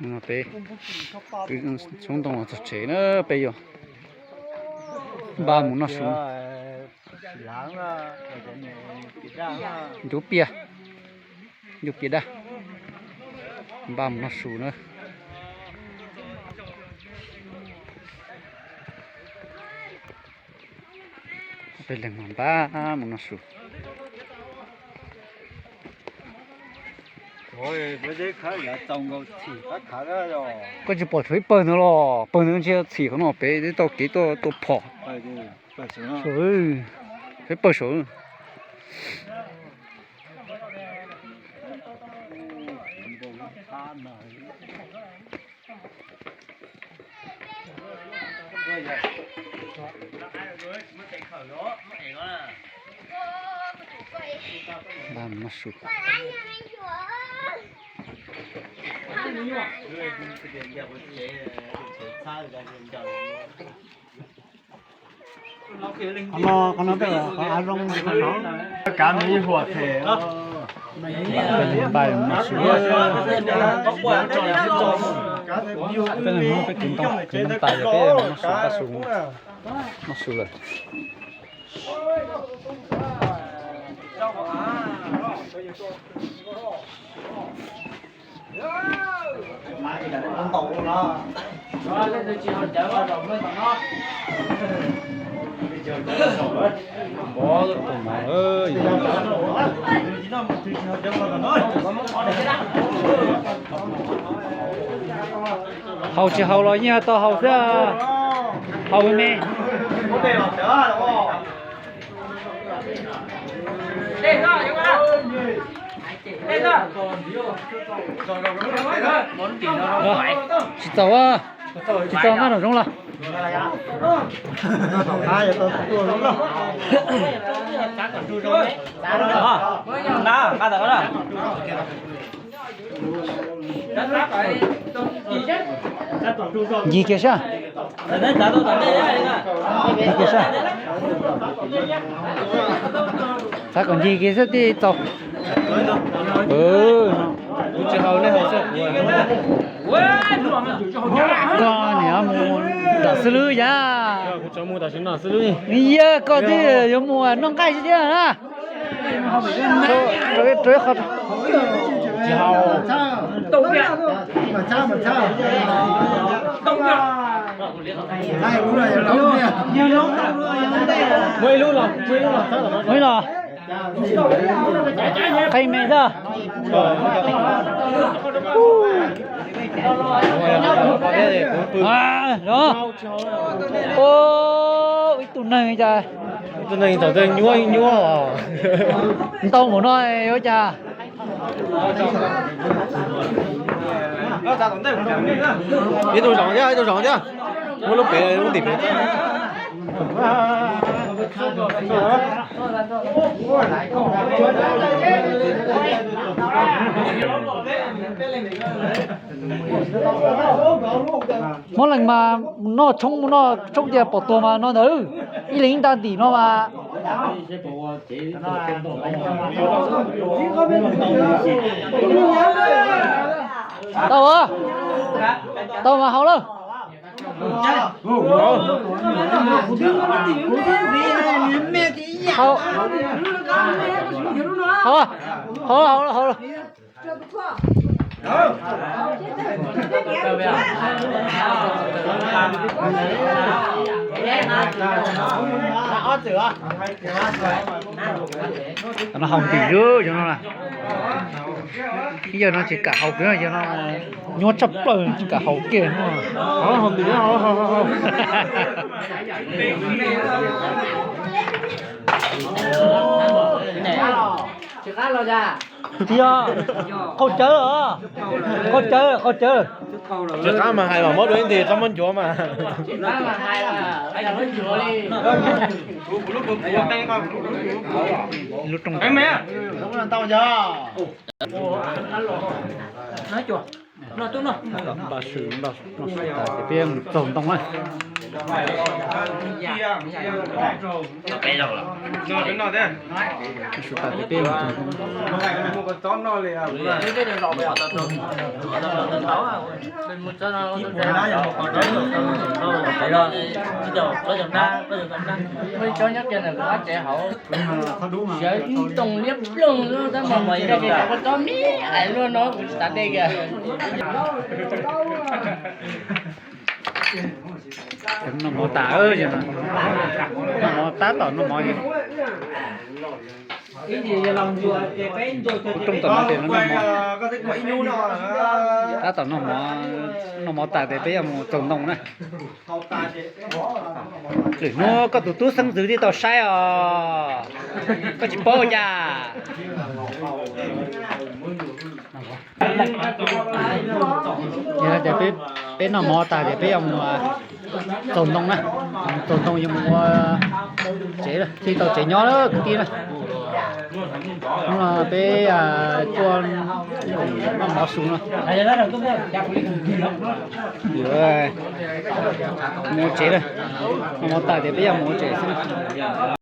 Peb txhob ntoo los txog tsev na, peb yuav npaj mus noj su. Ncuav pias, ncuav pias daj, npaj mus noj su na. Peb leeg mas npaj mus noj su. Koj tsis pom tshuav ib pawg ntawd los? Pawg ntawd ntshe txhim qhov no, peb twb taug kev tuaj tua phom. Peb pawg saud. Npaj mus noj su. Qhov no, qhov no tej qhov av zoo, qhov no kav me ib huam them. Peb npaj mus noj su. Peb leeg hnub peb kwv ntoo, kwv ntoo tas yog peb mus noj su, npaj su, noj su lawm. Haus tsis haus los yeej tau haus xwb. Haus me me. Tsis txaus, tsis txaus nqa nram zoov los. Ncig kiag saib. Ncig kiag saib. Xav kom ncig kiag xwb thiaj txaus. Koj niam mus nram xwb lub yam. Yog koj twb yuav mus noj nqaij thiab na. Muaj ib lub los, muaj ib lub los. Qhee me xwb. Ib tug neeg cas tus neeg thaum twg nyuaj nyuaj os. Ntau npaum no yuav cas. Ib tug zaum thiab, ib tug zaum thiab. Muab lub pem lub ntim pem. Muab leej mas noj tshoob, mus noj tshoob cia pom tuag mas no ntawd. Ib leeg ib nta ntim no mas. Tau, tau mas haus lawm. Haus, haus, haus, haus. Cov no haus ntim xwb cov no na. Ib yawg no tsis kam haus kiag, yawg no nyuaj tshaj plaws tsis kam haus kiag no. Tiag, qaug cawv os, qaug cawv, qaug cawv. Tsis qab mas hais mas muab dua ib nti txhob muab ncuav mas. Lub rooj. Npaj su, npaj su tas ces peb mus txaug ntoo na. Tus tas tias peb mus txog. Muaj ib tsob nyob kiag ntawm kuv ob tsev hauv, siav ib ntoo liab ploog, tab mas kuv tsob me ais luaj no kuv tsis tav dej kiag. Noj mov tas, noj mov tab tom noj mov. Kuv rooj tom no ces lawv noj mov, tab tom noj mov, noj mov tas ces peb yuav mus txaug ntoo na. Lwm hnub koj tus tub xeeb ntxwv thiaj tau saib os, koj tsis paub cas. Yog tias peb noj mov tas ces peb yuav mus txaug ntoo na, txaug ntoo yuav mus ua tsev, thiaj tau tsev nyob lawm kwv tij na. Hnub no peb tuaj noj mov su no, yuav mus ua tsev lawm, noj mov tas ces peb yuav mus ua tsev xwb na.